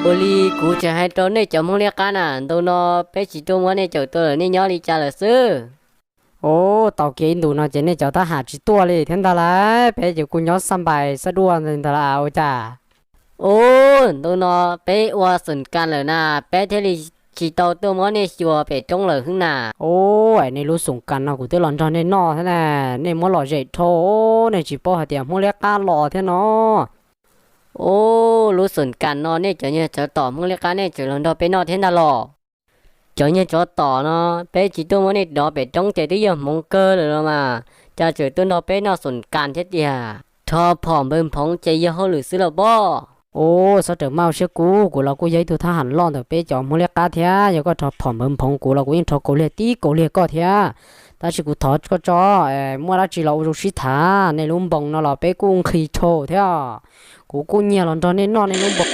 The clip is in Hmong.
Ua li kuv tseem hais rau nej cov Hmoob liab qab na, ntu no peb tsis tuaj muab nej caum tua lawm, nej nyob li cas lawm xwb? Ub, tau kiag ib ntus no ces nej cov thab ham tsis tuaj li thiab ntag lauj, peb ces kuj nyob xab npais xab duaj ntag lauj ua cas. Ub, ntu no peb ua xoom kas lawm na, peb thiaj li tsis tau tuaj muab nej xyuas pem roob lawm xwb na. Ub, es nej lub xoom kas no kuv twb los nrog nej noj thiab na, nej muab lom zem dhau, nej tsis paub hais tias Hmoob liab qab los thiab no. Ub, lub xoom kas no nej cov nyuag tsov tom Hmoob liab qab nej tseem los nrog peb noj thiab ntag los? Cov nyuag tsov tom no, peb tsis tuaj muab nej dov pem roob ces twb yog hmoov kawg lawm los mas, cas tseem tuaj nrog peb noj xoom kas thiab tiag. Rho phom npawg Nphoov ces yog hauj lwm xwb los pob. Ub, txhob rawm maj ua siab kub, kuv los kuj yog ib tug thab ham loj ntawm peb cov Hmoob liab qab thiab, yog koj rho phom npawg Nphoov kuv los kuv yeej rho kaus liag tib kaus liag koj thiab. Tab sis kuv thov koj tso, muaj dab tsi los ua zoo sib tham, nej lub npoos no los peb kuj nqhis dhau thiab. Kuv kuj nyiag los nrog nej noj nej lub npoos.